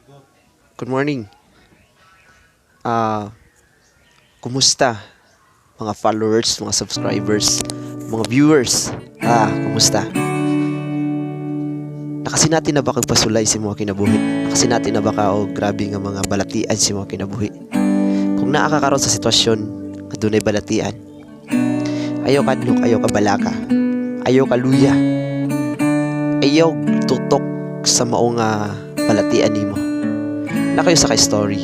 Good morning. Kumusta mga followers, mga subscribers, mga viewers? Kumusta? Nakasinati na ba kag pasulay sa mga kinabuhi? Nakasinati na ba ka og grabe nga mga balatian sa mga kinabuhi? Kung naa ka karon sa sitwasyon nga dunay balatian, ayaw kadlok, ayaw ka balaka, ayaw ka luya, ayaw tutok sa mao nga balatian nimo. Naa kayo sa kay story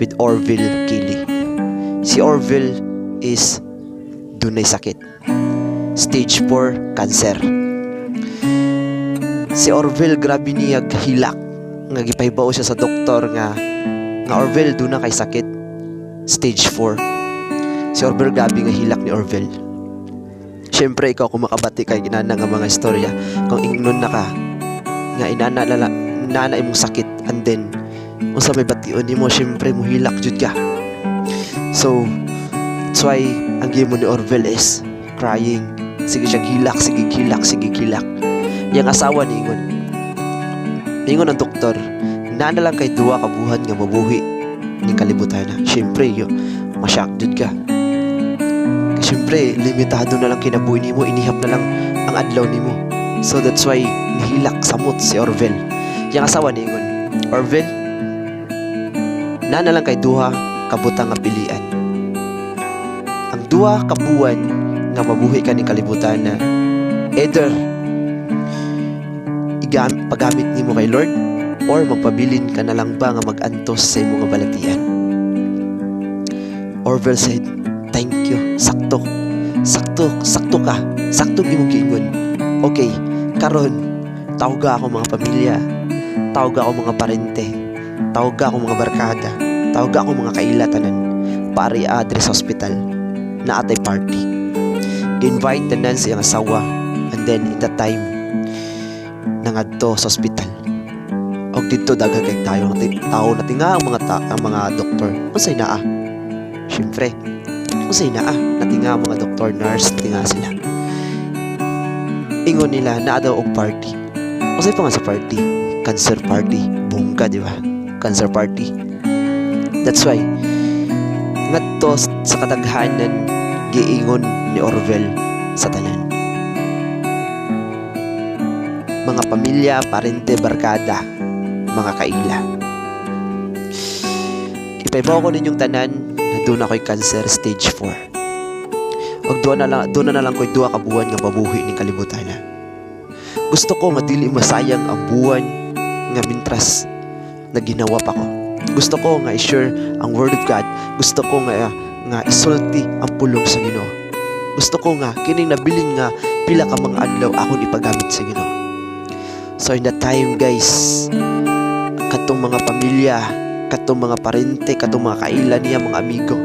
with Orville Kelly. Si Orville is dunay sakit. Stage 4 cancer. Si Orville, grabe niya hilak nga gipahibaw siya sa doktor nga nga Orville, duna kay sakit, stage 4. Si Orville, grabe nga hilak ni Orville. Siyempre, ikaw, kung makabati kay inana nga mga istorya, kung ingnon na ka nga inana lala inana imong sakit and then unsa may bation nimo, syempre muhilak jud ka. So that's why ang gimo ni Orville is crying. Sige siya hilak, sige hilak, sige hilak. Yang asawa niingon, niingon ang doktor, naa na lang kay 2 ka buwan nga mabuhi ning kalibutan na. Syempre yo, ma-shock jud ka. Syempre, limitado na lang kinabuhi nimo, inihap na lang ang adlaw nimo. So that's why nihilak samot si Orville. Yang asawa niingon, "Orville, naa na lang kay duha kabutang nga pilian. Ang 2 ka buwan nga mabuhi ka ning kalibutan na, either pagamit nimo kay Lord or magpabilin ka na lang ba nga magantos sa imong nga balatian." Orville said, "Thank you. Sakto. Sakto, sakto ka. Sakto imong giingon. Okay, karon tawga ako mga pamilya. Tawga ako mga parente. Tawga ako mga barkada. Tawga ako mga kaila tanan. Pari diri sa hospital. Naa tay party." Gi-invite tanan siyang asawa and then in that time nangadto sa ospital. Og didto daghan kay tayo tao, natinga ang mga doktor. Unsay naa? Syempre, unsay naa? Natinga ang mga doktor, nurse, natinga sila. Ingon nila, naa daw og party. Unsay pa nga sa party? Cancer party. Bongga, di ba? Cancer party. That's why ngadto sa kadaghanan, giingon ni Orville sa tanan. Mga pamilya, parente, barkada, mga kaila. Ipahibaw ko ninyong tanan na duna ko'y cancer stage 4. Og duna na lang ko'y 2 ka buwan nga mabuhi ning kalibutan na. Gusto ko nga dili masayang ang buwan nga mintras na ginawa pa ko. Gusto ko nga i-share ang word of God. Gusto ko nga nga isulti ang pulong sa Ginoo. Gusto ko nga kining nabilin nga pila ka mga adlaw akon ipagamit sa Ginoo. So in that time, guys, katong mga pamilya, katong mga parente, katong mga kaila niya, mga amigo,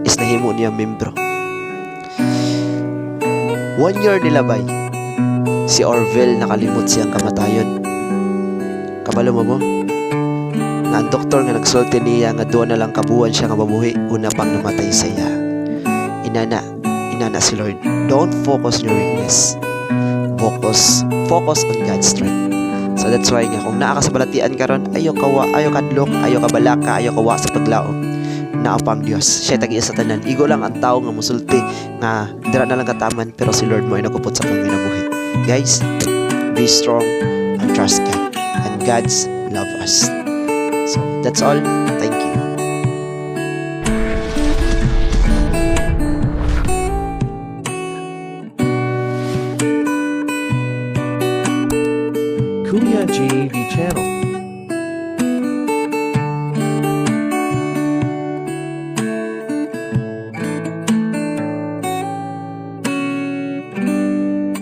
is nahimo niya membro. One year nilabay, si Orville nakalimot siyang kamatayon. Kabalo mo mo? Nga ang doktor nga nagsulti niya nga 2 na lang kabuwan siya nga mabuhi, una pang namatay siya. Inana, inana si Lord. Don't focus on your weakness. Focus, focus on God's strength. So that's why nga kung naa ka sa balatian karon, ayaw kawa, ayaw kadlok, ayaw ka balaka, ayaw kawa sa paglaom. Naa pa ang Dios. Siya tag sa tanan. Igo lang ang tao nga musulti nga dira na lang kataman, pero si Lord mo ay nagupot sa atong kinabuhi. Guys, be strong and trust God. And God's love us. So that's all. Thank you. Kuya GEV channel.